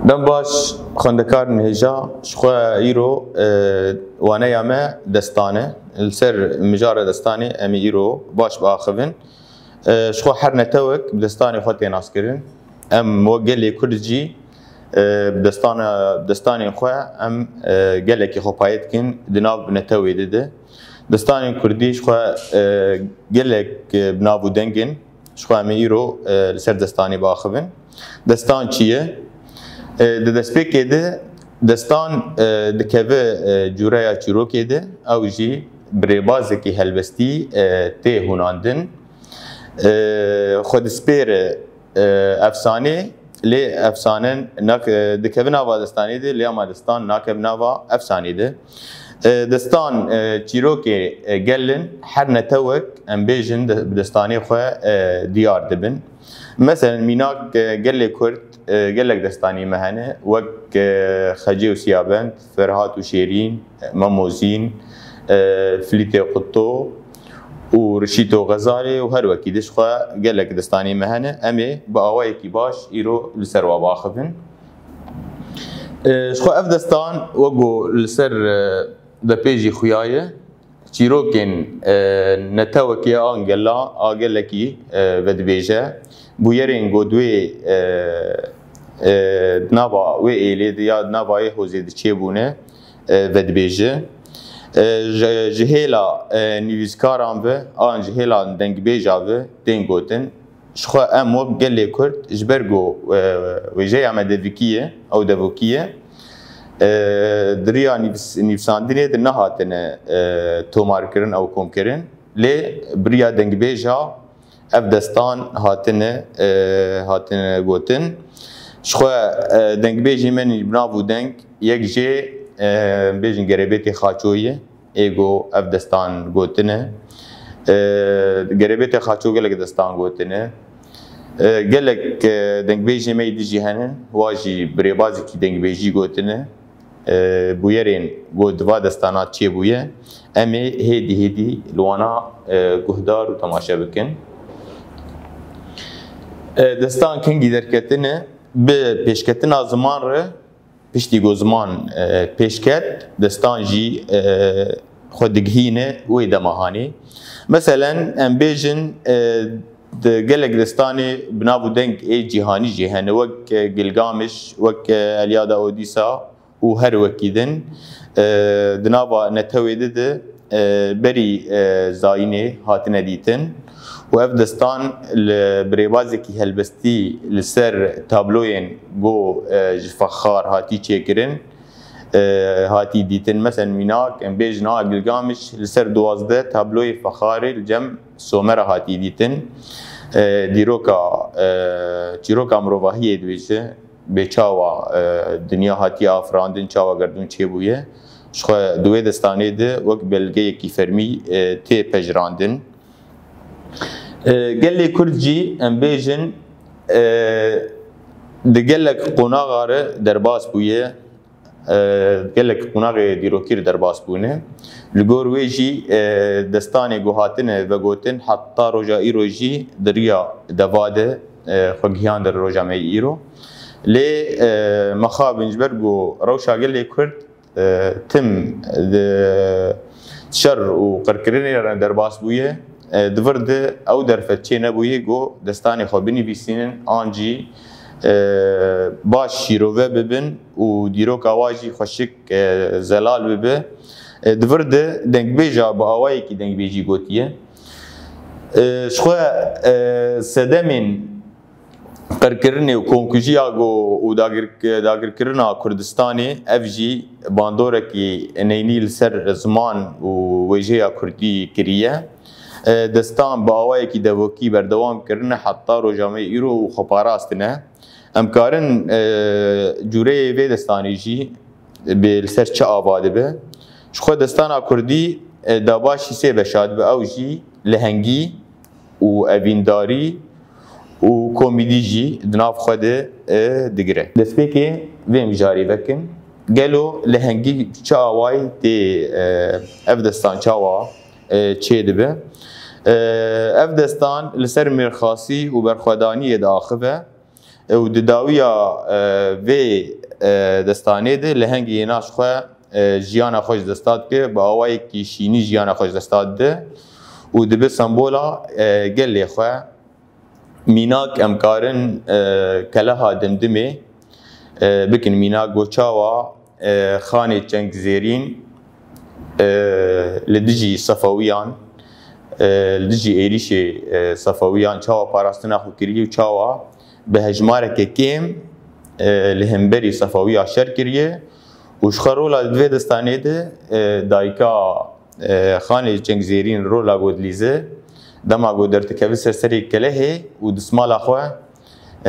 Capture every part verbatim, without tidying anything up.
Dem baş, xwendekarên hêja, ji xwe îro, e, waneya me destan e. Li ser mijara destanê em ê îro baş biaxivin. E, ji xwe her netewek bi destanê xwe tê naskirin. Em wek gelê Kurd jî, e, bi destana, bi destanên xwe em, e, gelekî xwe payê dikin di nav netewê de de. Destanên Kurdî ji xwe, e, gelek, e, bi nav û deng in. Ji xwe em ê îro, e, li ser destanê biaxivin. Destan çi ye? E, di destpêkê de destan, e, dikeve, e, cûreya çîrokê de, ew jî bi rêbazekî helbestî, e, tê hûnandin. E, xwe dispêre, e, efsanê, lê efsane nak-, e, dikeve nava destanê de, lê ama destan nakeve nava efsanê de. E, destan, e, çîrokê, e, gel in, her netewek, em bêjin, de-, bi destanê xwe, e, diyar dibin. Meselen, mînak, e, gelê Kurd, e, gelek destanî me hene, wek, e, Xecê û Siyabend, Ferhat û Şêrîn, Mem û Zîn, e, Filîtê Qutto û Rişîto Xezalê û her wekî di ji xwe gelek destanî me hene. Em ê bi awayekî baş îro li ser wa biaxivin. E, ji xwe ev destan wek ku li ser, e, depê jî xuya ye, çîrokên, e, netewekê an gela, a gelekî, e, vedibêje. Bûyerên ku di wê, e, e, di nava wê êlê de ya di nava wê hozê de çêbûne, e, vedibêje. E, ji, ji hêla, e, nivîskaran ve an ji hêla dengbêja ve tên gotin. Ji xwe em wek gelê Kurd ji ber ku, e, wêjeya me devikî ye, ew devokî ye, e, di riya nivîs-, nivîsandinê de nehatine, e, tomarkirin ew komkirin. Lê bi riya dengbêja ev destan hatine, e, hatine gotin. Ji xwe, e, dengbêjê me nî bi nav û deng yek jê, e, bêjin Gerebêtê Xaçoyî ye. Ê ku ev destan gotine. E, Gerebêtê Xaço gelek destan gotine. E, gelek, e, dengbêjê me yê dijî hene, wa jî bi rêbazekî dengbêjî gotine. E, bûyerên ku di va destana çêbûye, em ê hêdî hêdî li wana, e, guhdar û temaşe bikin. E, destan kengî derketine, bi pêşketina ziman re, piştî ku ziman, e, pêş ket, destan jî, e, xwe digihîne wê dema hanê. Meselen, em bêjin, e, di gelek destanê bi nav û deng ê cîhanî jî hene, wek, e, Gilgamiş, wek, e, Elyada Odîsa û her wekî din, e, di nava netewê de de, e, berî, e, zayînê hatine dîtin û ev destan li, bi rêbazekî helbestî li ser tabloyên ku, e, ji fexar hatî çêkirin, e, hatî dîtin. Meselen, mînak, em bêjin, a Gilgamiş li ser duwazdeh tabloyê fexarê li cem Somera hatî dîtin. E, dîroka, e, çîroka mirovahiyê dibêje, bê çawa, e, dinya hatiye afirandin, çawa gerdûn çêbûye. Ji xwe di wê destanê de wek belgeyekî fermî, e, tê pejirandin. E, gelê Kurd jî, em bêjin, e, di gelek qonaxa re derbas bûye, e, gelek qonaxê dîrokî re derbas bûne. Li gor wê jî, e, destanê ku hatine vegotin, heta roja îro jî di riya deva de, e, xwe gihiyandin roja me yê îro. Lê, e, mixabin ji ber ku rewşa gelê Kurd, e, tim di şer û qirkirinê re derbas bûye, e, di vir de ew derfet çê nebûye ku destanê xwe binivîsînin, an jî, e, baş şîrove bibin û dîroka wa jî xweşik, e, zelal bibe. E, di vir de dengbêja bi awayekî dengbêjî gotiye. E, ji xwe, e, sedemên qirkirinê û komkujiya ku û dagir-, dagirkirina Kurdistanê, ev jî bandorekî neynî li ser ziman û wêjeya Kurdî kiriye. E, destan bi awayekî devokî berdewam kirine heta roja me îro û xwe parastine. Em karin, e, cûreyê vê destanê jî bê li ser çi ava dibe. Ji xwe destana Kurdî, e, dabaşî sê beşa dibe, ew jî lehengî û evîndarî û komîdî jî di nav xwe de, e, digire. Destpêkê vê mijarê vekin. Gelo lehengî çi awayî tê, e, ev destan çawa, e, çêdibe? E, ev destan li ser mêrxasî û berxwedaniyê diaxive. Ew di dawiya, e, vê, e, destanê de lehengê yê naş xwe, e, jiyana xwe ji desta dike, bi awayekî şînî jiyana xwe ji desta dide û dibe sembola, e, gelê xwe. Mînak em karin, e, keleha Dimdimê, e, bikin mînak, go çawa, e, Xanê Çengzêrîn, e, li dijî Sefewiyan, e, li dijî êrîşê, e, Sefewiyan çawa parastina xwe kiriye û çawa bi hejmareke kêm, e, li hemberî Sefewiya şer kiriye û ji xwe rola di vê destanê de, e, dayika, e, Xanê Çengzêrîn rola godilîze, dema ku derdikeve ser serê kelehê û dismala xwe,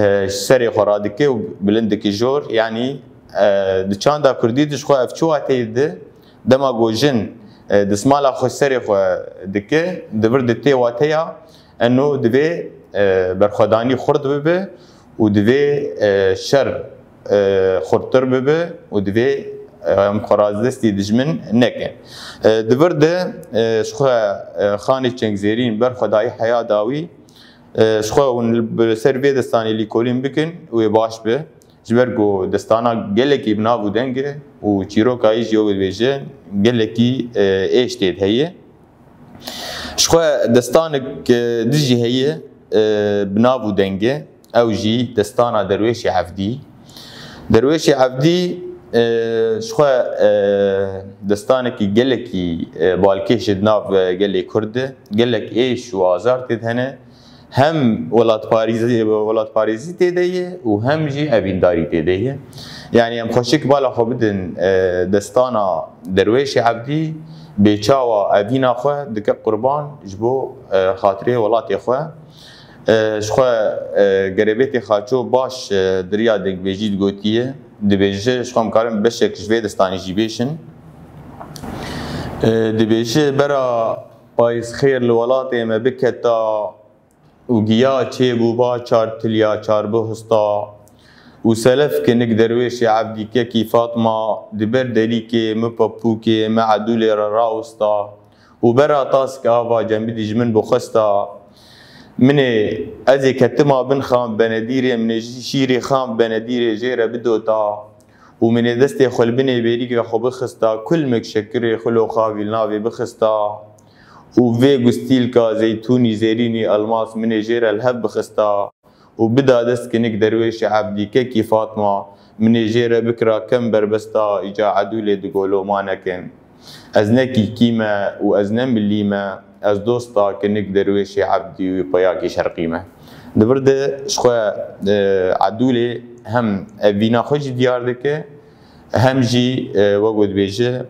e, ji serê xwe radike û bilind dike jor, yanî, e, di çanda kurdî de ji xwe ev çi wateyê dide, dema ku jin, e, dismala xwe serê xwe dike, di vir de tê wateya, eno divê, e, berxwedanî xurt bibe û divê, e, şer, e, xurttir bibe û divê, e, em xwe razdestî dijmin nekin. E, di vir de, e, ji xwe, e, Xanê Çengzêrîn berxwedayî heya dawî, e, ji xwe hûn li, bi ser vê destanê lîkolîn bikin, wê baş be. Ji ber ku destana gelekî bi nav û deng e û çîroka yî jî wê dibêje gelekî, e, êş tê de heye. Ji xwe destanek, e, din jî heye, e, bi nav û deng e. Ew jî destana Derwêşê Evdî. Derwêşê Evdî, e, ji xwe, e, destanekî gelekî, e, balkêş e di nav, e, gelê Kurd de. Gelek êş û azar tê de hene. Hem welatparêzî, welatparêzî tê de ye û hem jî evîndarî tê de ye. Yanî em xweşik bala xwe bidin, e, destana Derwêşê Evdî, bê çawa evîna xwe dike qurban ji bo, e, xatirê welatê xwe. E, ji xwe, e, Gerebêtê Xaço baş, e, di riya dengbêjî digotiye, dibêje, ji xwe em karin beşek ji vê destanê jî bêşin. E, dibêje, bera payîz xêr li welatê me biketa, û giya çêbûba çar tiliya çar bihista û selef kinik Derwêşê Evdî kekî Fatma di ber derîkê mi papûkê mi Edûlê re rawista û bera task ava cemidî ji min bixwesta. Minê ez ê ketima bin xam benedîrê, minê jî şîrê xam benedîrê jê re bidota. Û min ê destê xwe li binê bêrîka xwe bixista, kulmek şekirê xwe loxavî li navê bixista û vê gustîlka zeytûnî zêrînî elmas min ê jê re li hev bixista û bida dest kinik Derwêşê Evdî kekî Fatma, min ê jê re bikira kem berbesta, îca Edûlê digoloma nekin. Ez ne kîkî me û ez ne milî me, ez dosta kinik Derwêşê Evdî û peyakî şerqî me. Di vir de ji xwe, e, Edûlê hem evîna xwe jî diyar dike, hem jî, e, wek ku dibêje,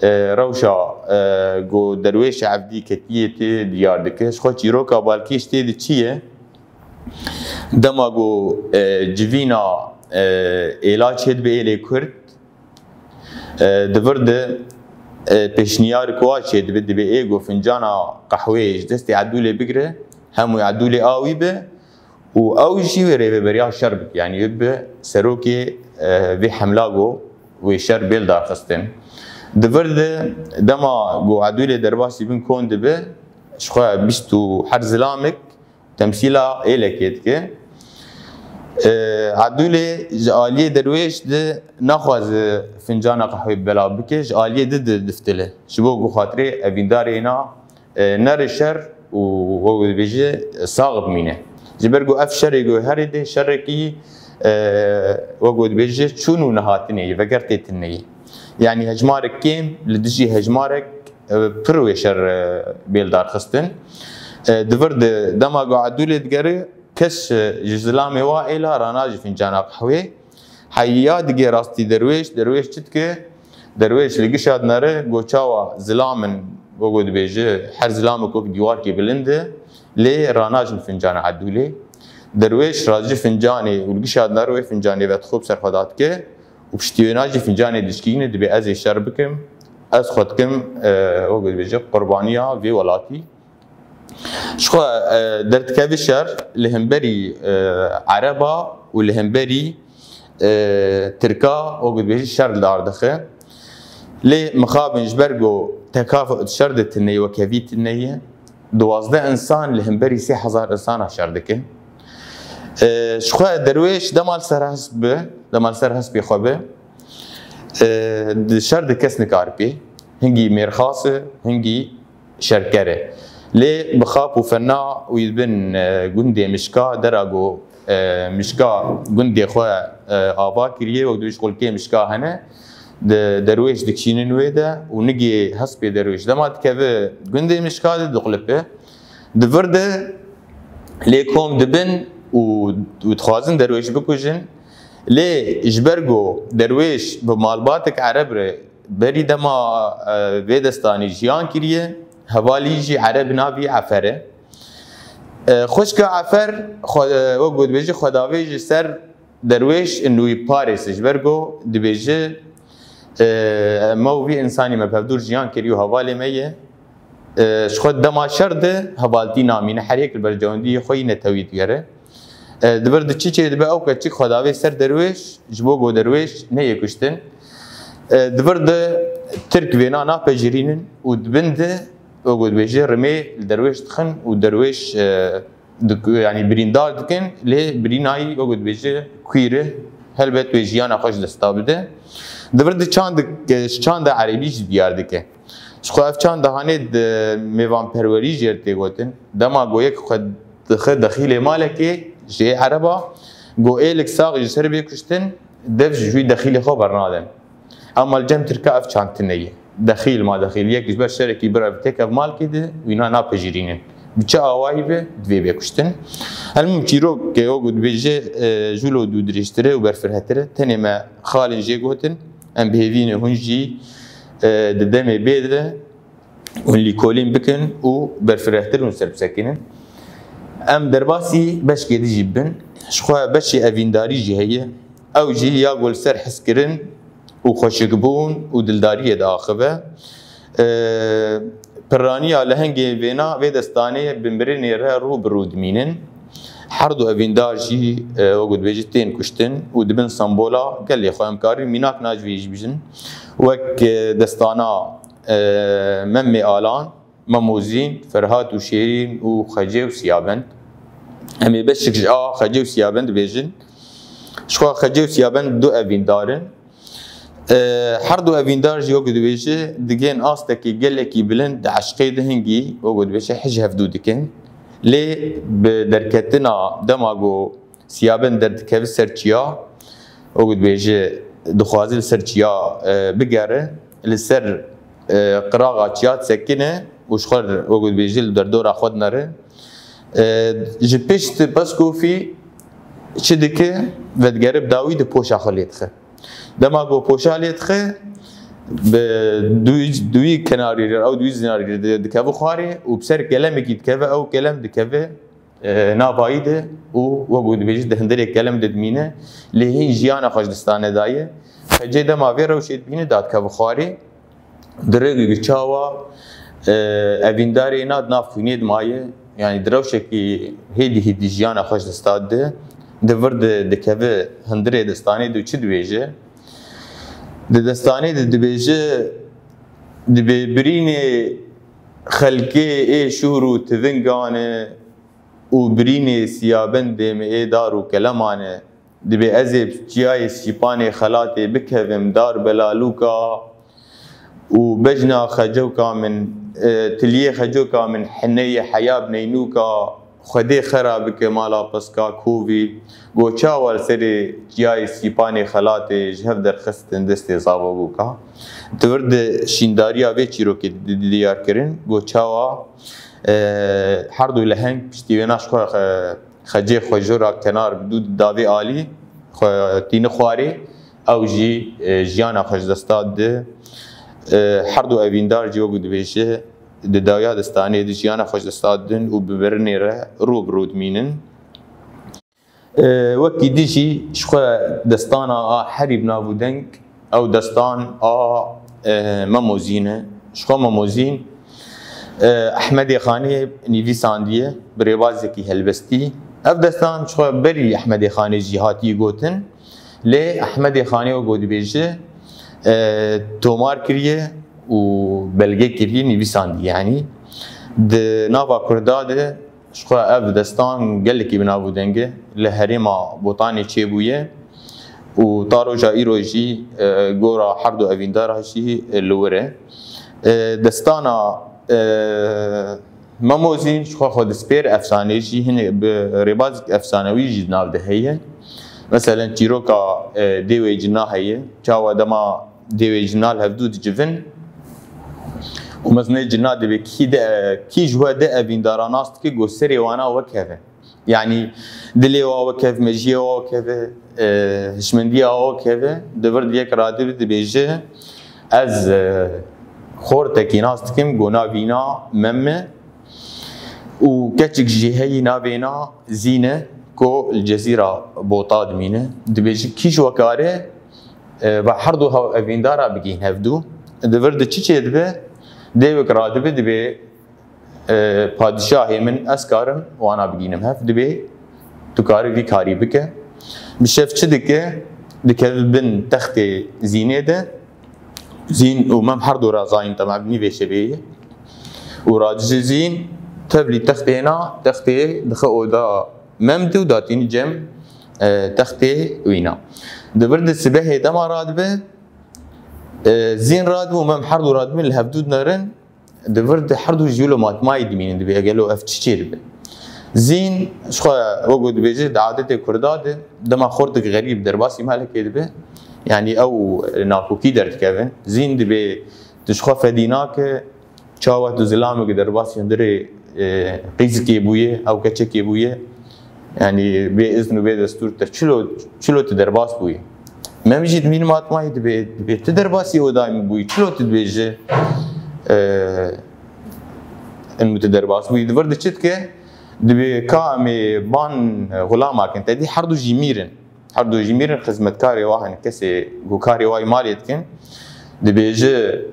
e, rewşa, e, ku Derwêşê Evdî ketiye tê diyar dike. Ji xwe çîroka balkêş tê de çi ye? Dema ku, e, civîna, e, êla çêdibe êlê Kurd, e, di vir de, e, pêşniyar ku a çêdibe, dibe ê ku fincana qehweyê ji destê Edûlê bigire, hemû Edûlê awî be û ew jî wê rêveberiya şer bike. Yanî wê bibe serokê, e, vê hemla ku wê şer bê li dar xistin. Di vir de dema ku Edûlê derbasî bin kon dibe, ji xwe bîst û her zilamek temsîla êlekê dike. E, Edûlê ji aliyê Derwêş de naxwaze fincana qehwê bela bike, ji aliyê di, di diftile. Ji bo ku xatirê evîndarê na, e, nere şer û wek dibêje sax bimîne. Ji ber ku ev şerê ku herê de şerekî, e, wek dibêje çûn û nehatinê ye, vegertê tune ye. Yanî hejmarek kêm li dijî hejmarek, e, pir wê şer, e, bê li dar xistin. E, di vir de dema ku Edûlê digere, kes, e, ji zilamê wa êla ranajî fincana qehwê. Heya digê rastî Derwêş, Derwêş çi dike? Derwêş li gişa dinere, go çawa zilam in, wek dibêje, her zilamek wek dîwarkê bilind e, lê ranajin fincana Edûlê. Derwêş rajî fincanê û li gişa dinere wê fincanê vedixwe bi ser xwe dadike û piştî wêna jî fincanê dişkîne, dibê ez ê şer bikim, ez xwe dikim, e, wek dibêje, qurbaniya vê welatî. Ji xwe, e, derdikeve şer li hemberî, e, Ereba û li hemberî, e, Tirka, wek dibêjî, şer li dar dixe. Lê mixabin ji ber ku tekaf şer de tune ye, wekhevî tune ye, duwazdeh însan li hemberî sê hezar însana şer dike. E, ji xwe derwêş dema li ser hesp bi, dema li ser hespê xwe bi, e, di şer di kes nikar pê. Hingî mêrxas e, hingî şerker e. Lê bi xap û fena wî bin, e, gundê Mişka, dera ku, e, Mişka gundê xwe, e, ava kiriye, wek dibêj xulkê Mişka hene, di derwêş dikişînin wê de û nigê hespê derwêş dema dikeve gundê Mişka de dixulipe. Di vir de lê kom dibin û, û dixwazin derwêş bikujin. Lê ji ber ku derwêş bi malbatek ereb re berî dema, e, vê destanî jiyan kiriye, hevalî jî ereb navî Efer e. E, xwişka Efer, xwe, e, wek ku dibêje, xwedavê ji ser derwêş in wî parêse, ji ber ku dibêje, e, me û vî însanî me bi hevdûr jiyan kirî û hevalê me ye. E, ji xwe dema şer de hevaltî namîne, her yek li berjewendiyê xwe yî netewî digere. E, di vir de çi çê dibe, ew keçik xwedavê ser derwêş, ji bo ku derwêş neyê kuştin. E, di vir de Tirk vêna napejirînin û di bin de, wek ku dibêje, rimê li derwêş dixin û derwêş, e, dik-, yanî birîndar dikin, lê birînayî, wek ku dibêje, kwîr e, helbet wê jiyana xwe ji desta bide. Di vir de çandek, e, ji çanda erebî jî diyar dike. Ji xwe ev çanda hanê di mêvanperwerî jê re tê gotin. Dema ku yek xwe dixe dexîlê malekê ji yê ereba, ku êlik sax ji ser bê kuştin, dev ji wî dexîlê xwe bernadin. Ema li cem tirka ev çand tune ye. Dexîl ma dexîl, yek ji ber şerekî bira têkev malkê de, wîna napejirînin. Bi çi awayî be, divê bê kuştin. Elmûm çîrok ke wek ku dibêje, e, jûlo dû dirêjtir e û berfirehtir e, tenê me xalên jê gotin, em bi hêvî ne hûn jî, e, di demê bê de hûn lîkolîn bikin û berfirehtir hûn ser bisekinin. Em derbasî beşkê din jî bibin. Ji xwe beşê evîndarî jî heye. Ew jî ya ku li ser hizkirin û xweşikbûn û dildariyê diaxive. E, pirraniya lehengê vêna vê destanê bi mirinê re rû bi rû dimînin. Her du evîndar jî, e, wek ku dibêjî, tên kuştin û dibin sembola gelê xwe. Em karin mînak na ji vê jî bijin. Wek, e, destana, e, Memê Alan, Mem û Zîn, Ferhat û Şêrîn û Xecê û Siyabend. Em ê beşek ji a Xecê û Siyabend dibêjin. Ji xwe Xecê û Siyabend du evîndar in. E, her du evîndar jî, wek dibêje, digên astekî gelekî bilind di eşqê de hingî, wek dibêje, hij hevdû dikin. Lê bi derketina dema ku Siyabend derdikeve ser çiya, wek dibêje, dixwaze li ser çiya, e, bigere, li ser, e, qiraxa çiya disekine û ji xwe, wek dibêje, li derdora xwe dinere. E, ji pişt Peskofî çi dike? Vedigere bi dawî de poşa xwe lê dixe. Dema ku poşa lê dixe, bi duwî, duwî kenarî re, ew duwî zinarî re di-, dikeve xwarê û bi ser kelemekî dikeve, ew kelem dikeve, e, navayî de û wek ku dibêjî di hundirê kelem de dimîne, lê hîn jiyana xwe ji destane daye. Xecê dema vê rewşê dibîne, dadikeve xwarê. Di rêkê çawa, e, evîndarê na di nav xwînê de maye, yanî di rewşekî hêdî hêdî jiyana xwe ji desta dide, di vir de dikeve hundirê destanê de çi dibêje? Di destanê de dibêje, dibê birînê xelkê ê şûr û tivingan e û birînê siyabendê me ê dar û keleman e. Dibê ez ê bi çiyayê Sîpanê Xelatê bikevim dar belalûka û bejna xecewka min, e, tiliyê xecewka min hineyê heya bi neynûka, Xwedê xera bike mala peska kovî, go çawa li serê çiyayê Sîpanê Xelatê ji hev derxistin destê zavabûka. Di vir de şîndariya vê çîrokê di, di, diyar kirin, go çawa, e, her du leheng piştî wêna ji xwe, e, Xecê xwe jora kenar bi dû davê alî xwe tîni xwarê, ew jî, e, jiyana xwe ji desta dide. E, her du evîndar jî wekî dibêje, di dawiya distanê de jiyana xwe ji desta didin û bi mirinê re rû bi rû dimînin. E, wekî din jî ji xwe destana a herî bi nav û deng, ew destan a, e, Mem û Zîn e. Ji xwe Mem û Zîn, e, Ehmedê Xanê nivîsandiye, bi rêbazekî helbestî. Ev destan ji xwe berî Ehmedê Xanê jî hatiye gotin. Lê Ehmedê Xanê wek ku dibêje, e, tomar kiriye û belge kiriye, nivîsandiye. Yanî di nava Kurda de Ji xwe ev destan gelekî bi nav û deng e, li herêma Botanê çêbûye û ta roja îro jî, e, gora her du evîndara jî, e, li wir e. E, destana, e, Memo Zîn ji xwe xwedîspêr efsanê jî hinek bi rêbazek efsanewî jî di nav de heye. Meselen çîroka, e, dê wê cina heye. Çawa dema dê wê cina li hevdû dicivin û mezinê cina dibê kî de, kî ji we de evîndara nas dike, go serê wana wek hev e. Yanî dilê wa wek hev, mejiyê wa wek hev e, e, hişmendiya wa wek hev e. Di vir de yek radibe dibêje, ez, e, xortekî nas dikim, go navîna Mem e û keçik jî heyî navêna Zîn e, ku li Cezîra Bota dimîne. Dibêje kî ji we kare, e, ve her du hev-, evîndara bigihîn hevdû. Di vir de çi çêdibe? Dê wek radibe dibê, e, padîşahê min, ez karim wana bigînim hev. Dibê tu karî vî karî bike. Bi şev çi dike? Dikeve bin textê Zînê de. Zîn û Mem her du razayîn, temam nîvê şevê ye. Û radije Zîn tevlî textê na, textê dixe oda Mem de û datînî cem, e, textê wîna. Di vir de sibehê dema radibe, e, Zîn radibe û Mem her du radibin li hevdû dinerin. Di vir de her du jî wilo matmayî dimînin, dibê gelo ev çi çêdibe? Zîn ji xwe wek ku dibêje di adetê Kurda de dema xortek xerîb derbasî malekê dibe, yanî ew nakokî derdikevin. Zîn dibê tu ji xwe fedî nake, çawa tu zilamekî derbasî hundirê, e, qîzikê bûye, ew keçekê bûye. Yanî bê izn û bê destûr te çilo, çilo tu derbas bûyî? Mem jî dimîn matmayî dibê, dibê tu derbasî odayê min bûyî, çilo tu dibêje, e, in tu derbas bûyî? Di vir de çi dike? Dibê ka em ê ban, e, xulama kin. Te dî her du jî mîr in. Her du jî mîr in, xizmetkarê wa hene, kesê ku karê wa yê malê dikin. Dibêje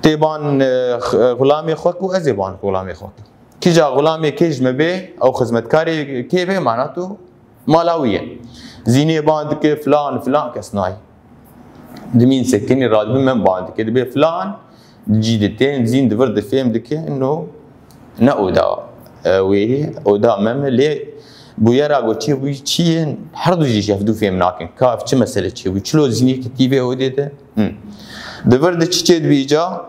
tê ban, e, x-, xulamê xwe ku ez ê ban xulamê xwe kin. Kîja xulamê kê ji me bê, ew xizmetkarê kê bê, mana tu mala wî ye. Zînê ban dike, filan, filan kes nayê. Dimîn sekinî radibin, Mem ban dike. Dibê filan, cî de tên, Zîn di vir de fêm dike, no ne oda, e, wê ye, oda Mem e, lê bûyera ku çêbûyî çi ye, her du jî ji hevdû fêm nakin. Ka ev çi mesele çêbûyî? Çilo Zînê ketî vê odê de? Hı. Di vir de çi çêdibî îca?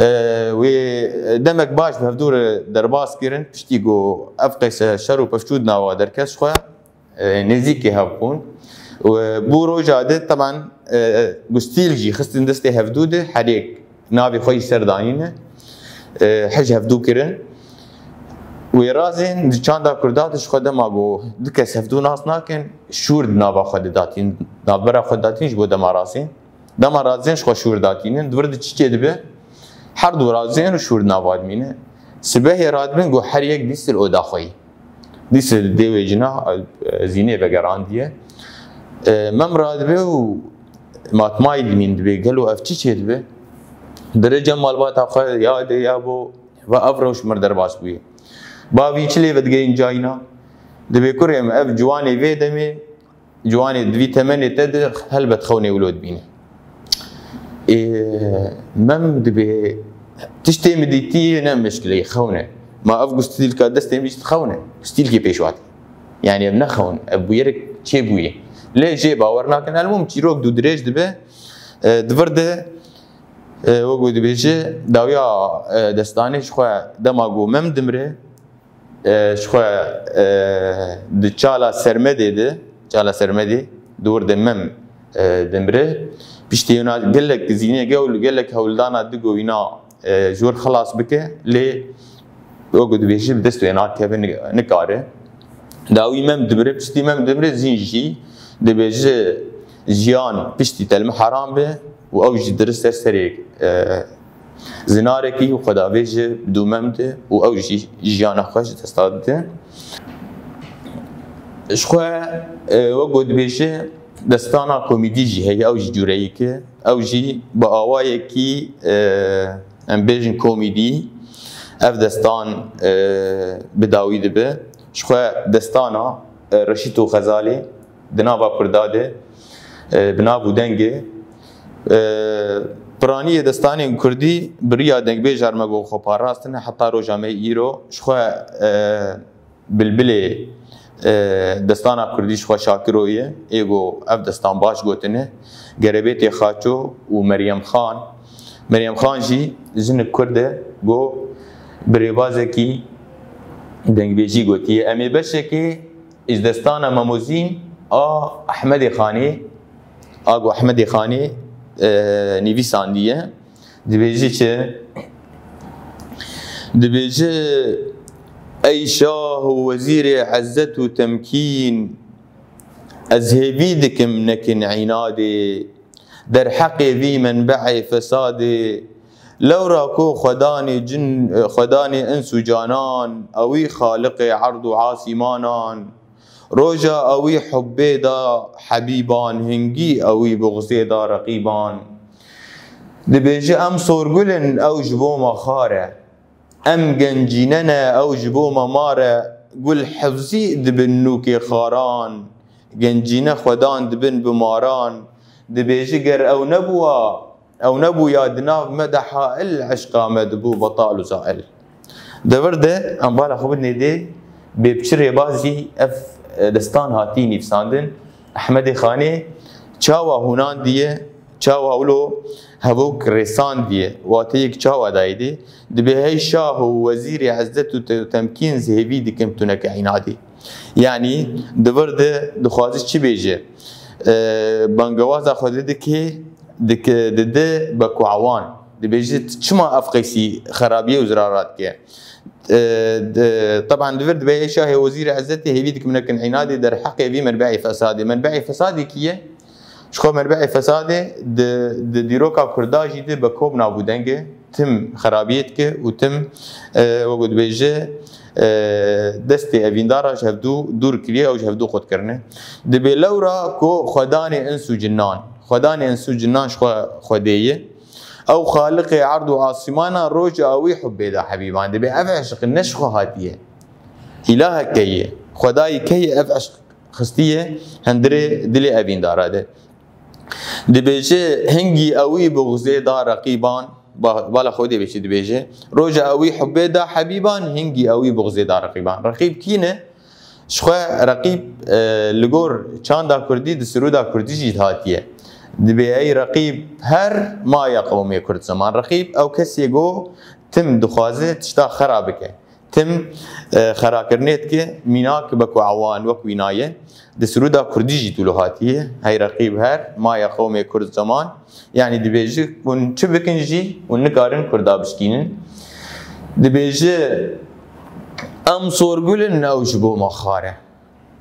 E, wê demek baş bi hevdû re derbas kirin, piştî ku ev qeyse şer û pevçû di nava derket, ji xwe, e, nêzîkî hev bûn. Û bû roja de teban, e, ku stîl jî xistin destê hevdû de, her yek navê xwe jî ser danîne, e, hij hevdû kirin. Wê razên di çanda Kurda de ji xwe dema ku du kes hevdû nas nakin, şûr di nava xwe de datîn, navbera xwe datîn ji bo dema razên. Dema razên ji xwe şûr datînin, di vir de çi çêdibe? Her du razên û şûr di nava dimîne. Sibehê radibin ku her yek dîstir oda xwe yî. Dîstir dê wê cina, e, Zînê vegerandiye. E, Mem radibe û matmayî dimîn, dibê gelo ev çi çêdibe? Dire cem malbata xwe, ya dê ya bo, ve ev rewş mir derbas bûye. Bavî çi lê vedigeyîn cayîna? Dibê kurê min, ev ciwanê vê demê, ciwanê di vî temenê te de helbet xewnê wilo dibîne. Ê, Mem dibê tiştê min dîtî ne mişkileyî xewn e. Ma ev ku stîlka destê min jî xewn e. Stîlkê pêşwatî. Yanî ev ne xewn, ev bûyerek çêbûye. Lê jê bawer nakin. Elmûm çîrok dû dirêj dibe, e, di vir de, e, wek ku dibêje, dawiya, e, destanê ji xwe dema ku Mem dimre, e, ji xwe, e, di çala Sermedê de, çala Sermedê, di wir de Mem, e, dimre. Piştî wina gelek Zînê gew-, gelek hewldana di go wina, e, ji wir xilas bike, lê wek ku dibêjî bi dest wê nakeve, ni-, nikare. Dawî Mem dimre, piştî Mem dimre, Zîn jî dibêje jiyan piştî te li min heram be û ew jî dire ser serê, e, zinarekî û xwedavêje bi dû Mem de û ew jî jiyana xwe ji desta dide. Ji xwe, e, wek ku dibêje, destana komîdî jî heye, ew jî cûreyek e. Ew jî bi awayekî, e, em bêjin komîdî, ev destan, e, bi dawî dibe. Ji xwe destana, e, Reşîd û Xezalê di nava Kurda de, e, bi nav û dengê, e, Piraniyê destanên kurdî bi riya dengbêj Ermego xwe parastine heta roja me îro. Ji xwe, e, bilbilê, e, destana kurdî ji xwe Şakiro ye. Ê go ev destan baş gotine. Gerebêtê Xaço û Meryem Xan. Meryem Xan jî jinik kurd e, go bi rêbazekî dengbêjî gotiye. Em ê beşekê ji destana Memozîn a Ehmedê Xanê, a go Ehmedê Xanê, e, nivîsandiye. Dibêje çi? Dibêje, ey şah û wezîrê ezzet û temkîn, ez hêvî dikim nekin înadê, derheqê vî menbe'ê fesadê, lewra ku xwedanê cin, xwedanê ins û canan, ewî xaliqê erd û asîmanan, roja ewî hubbê da hebîban, hingî ewî buxzê da reqîban. Dibêje, em sorgul in, ew ji bo me xar e. Em gencîne ne, ew ji bo me mar e. Gul hifzî dibin nûkê xaran. Gencîne xwedan dibin bi maran. Dibêje, ger ew nebûwa, ew nebûya di nav me de hail, eşqa me dibû betal û zail. Di vir de em bala xwe bidinê dê, bê bi çi rêbazî ev, e, destan hatî nivîsandin. Ehmedê Xanê çawa hûnandiye, çawa wilo hevok rêsandiye, wateyek çawa dayê dê, dibê hey şah û wezîrê ezzet û te-, temkîn, zihêvî dikim tu neke înadî. Yanî di vir de dixwaze çi bêje? E, bangewaza xwe didike, dike, dide Beko Awan. Dibêje, çima ev qeysî xerabiyê û zirara dike? E, de, teban di vir dibê, ey şahê wezîrê ezzetê, hêvî dikim nekin înadê derheqê vî menbe'ê fesadê. Menbe'ê fesadê kî ye? Ji xwe menbe'ê fesadê di, di dîroka Kurda jî de Beko bi nav û deng e. Tim xerabiyê dike û tim, e, wek ku dibêje, e, destê evîndara ji hevdû dûr kiriye, ew ji hevdû qut kirine. Dibê lewra ku xwedanê ins û cinan, xwedanê ins û cinan ji xwe xwedê ye. Ew xaliqê erd û asîmana, roja ewî hubbê da hebîban. Dibê ev eşq ne ji xwe hatiye. Îlaheke ye. Xwedayî ke ye ev eşq xistiye hundirê dilê evîndara de. Dibêje, hingî ewî buxzê da reqîban, ba-, bala xwe dê bê çi dibêje. Roja ewî hubbê da hebîban, hingî ewî buxzê da reqîban. Reqîb kî ne? Ji xwe reqîb, e, li gor çanda kurdî di sirûda kurdî jî hatiye. Dibê ey reqîb her maya qewmê kurd zeman. Reqîb ew kesê go tim dixwaze tişta xera bike. Tim, e, xerakirinê dike, mînak Beko Awan wek wîna ye. Di sirûda kurdî jî tûlo hatiye. Hey reqîb her maya qewmê kurd zeman. Yanî dibêje, hûn çi bikin jî, hûn nikarin kurda bişkînin. Dibêje, em sorgul in, ew ji bo me xar e.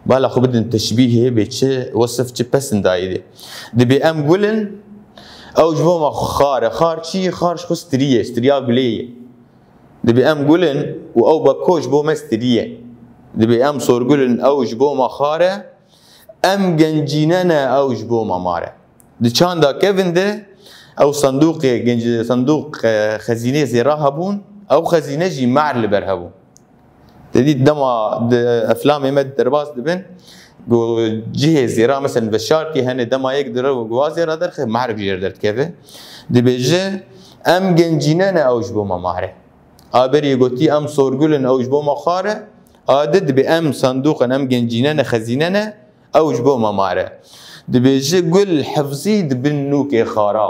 Bala xwe bidin teşbîhê, bê çi wesif, çi pesindayî dê. Dibê em gul in, ew ji bo me xar e. Xar çi? Xar ji xwe strî ye, strîya gulê ye. Dibê em gul in û ew Beko ji bo me strî ye. Dibê em sorgul in, ew ji bo me xar e. Em gencîne ne, ew ji bo me mar e. Di çanda kevin de ew sendûqê genc-, sendûq, e, xezînê zêra hebûn, ew xezîne jî mar li ber hebûn. Te dît dema di eflamê me derbas dibin, ku cihê zêra, mesela veşarkî hene, dema yek dire û guva zêra derxe, marek jêr derdikeve. Dibêje, em gencîne ne, ew ji bo me mar e. A berî gotiye, em sorgul in, ew ji bo me xar e. A di dibê em sendûq in, em gencîne ne, xezîne ne, ew ji bo me mar e. Dibêje, gul hifzî dibin nûkê xara.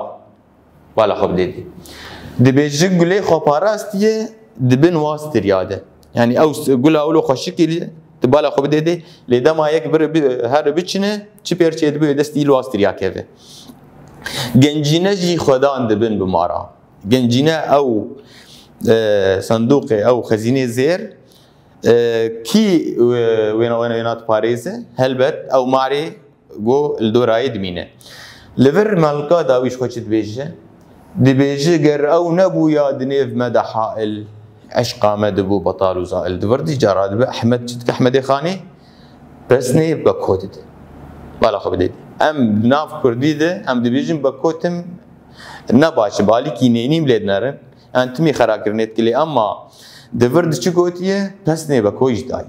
Bala xwe bidê dê. Dibêje gulê xwe parastiye, dibin wa stirya de. Yanî ew s-, gula wilo xweşikî li, tu bala xwe bidê dê, lê dema yek bir bi-, here biçine, çi pêrçê dibe wê destî li wa stirya keve. Gencîne jî xwedan dibin bi mara. Gencîne ew, e, sendûqê, ew xezînê zêr, e, kî, e, wêna, wêna, wêna diparêze? Helbet ew marê go li dorayê dimîne. Li vir melika dawî ji xwe çi dibêje? Dibêje, ger ew nebûya di nêv me de hail, eşqa me dibû betal û zail. Di vir dî cara dibe Ehmed çi dike? Ehmedê Xanê pesnê Beko dide. Bala xwe bidê. Em di nav kurdî de, em dibêjin Beko tim ne baş e, balîkî nênîm lê dinerin. Yan timî xerakirinê dikilê, ema di vir di çi gotiye, pesnê Beko jî daye.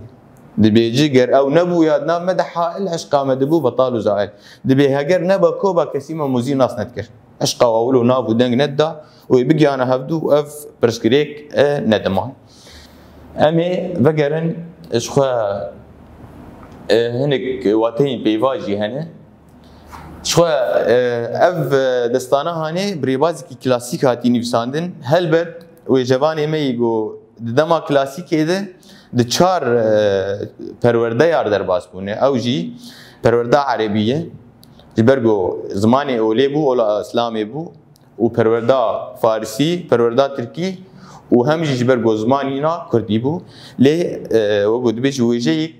Dibêje, ger ew nebûya di nav me de hail, eşqa me dibû betal û zail. Dibê heger ne Beko ba kesî me muzî nas nedikir. Eşqa ewil û nav û deng nedida û ê bigihana hevdû û ev pirsgirêk, e, nediman. Em ê vegerin, ji xwe, e, hinek wateyên peyva jî hene. Ji xwe, e, ev, e, destana hanê bi rêbazekî klasîk hatî nivîsandin. Helbet wêjevanê me yî ku di dema klasîkê de di çar, e, perwerdeya re derbas bûne. Ew jî perwerda erebî ye. Ji ber ku zimanê olê bû, ola Îslamê bû û perwerda farisî, perwerda tirkî û hem jî ji ber ku zimanîna kurdî bû. Lê, e, wek ku dibêje wêjeyek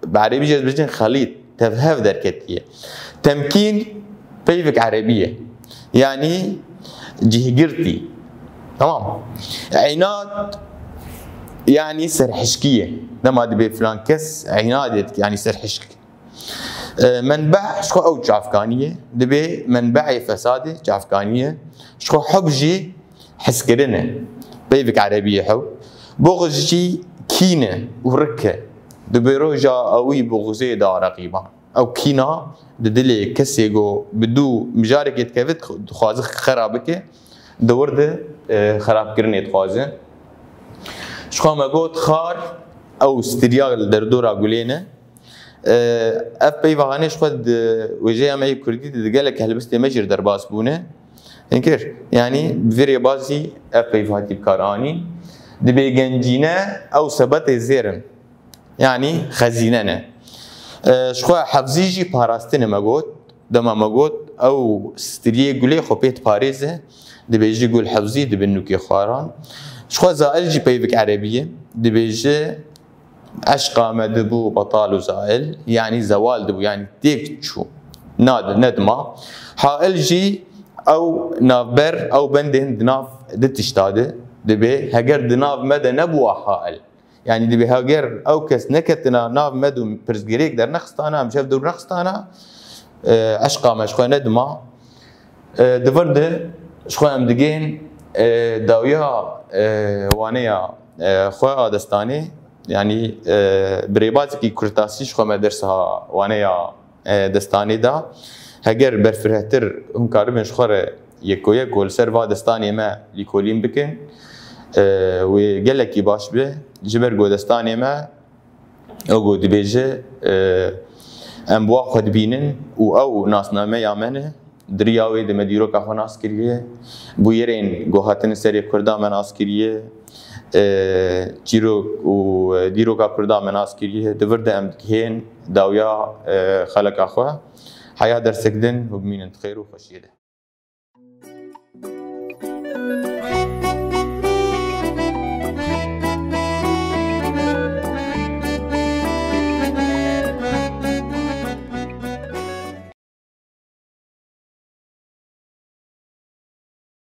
bi erebî jî ez dibêjin xelît, tevhev derketiye. Temkîn peyvek erebî ye. Yanî cihgirtî. Tamam. Înad yanî serhişkî ye. Dema dibê filan kes înadê dike, yanî serhişk. E, menbe ji xwe ew çavkanî ye. Dibê menbeê fesadê çavkanî ye. Ji xwe hub jî hizkirin e. Peyvek erebî ye hub. Buxz jî kîn e û rik e. Dibê roja ewî buxzê da reqîban. Ew kîna di dilê kesê ku bi dû mijarekê dikeve, dixwaze xera bike, di wir de, e, xerabkirinê dixwaze. Ji xwe me got xar, ew stiriya li derdora gulê ne. E, ev peyva hanê ji xwe di wêjeya me yê kurdî de di gelek helbestê me jî re derbas bûne. Hinkir, yanî bi vê rêbazî ev peyv hatî bi kar anîn. Dibê gencîne ew sebetê zêr in. Yanî xezîne ne. E, ji xwe hefzî jî parastin e me got. Dema me got, ew stiriyê gulê xwe pê diparêze, dibêje gul hefzî, dibin nûkê xwaran. Ji xwe zail jî peyvek erebî ye. Dibêje, eşqa me dibû betal û zail, yanî zewal dibû, yanî têk çû. Nadi, nedima. Hail jî ew navber, ew bendên di nav di tişta de dibe. Heger di nav me de nebûwa hail, yanî dibê heger ew kes neketina nav me de û pirsgirêk dernexistana, em ji hev dûr nexistana, e, eşqa me ji xwe nedima. E, di vir de ji xwe em digên, e, dawiya, e, waneya, e, xwe a destanê, yanî, e, bi rêbazekî kurtasî ji xwe me dersa waneya, e, destanê da. Heger berfirehtir hûn karibin ji xwe re yek û yek ku li ser va destanê me lîkolîn bikin, e, wê gelekî baş be, ji ber ku destanê me, ew ku dibêje, e, em bi wa xwe dibînin û ew nasnameya me ne, di riya wê de me dîroka xwe nas kiriye, bûyerên ku hatine serê Kurda me nas kiriye, e, çîrok û, e, dîroka Kurda me nas kiriye, di vir de em dikihên dawiya, e, xeleka xwe. Heya dersek din û bimînin di xêr û xweşiyê de.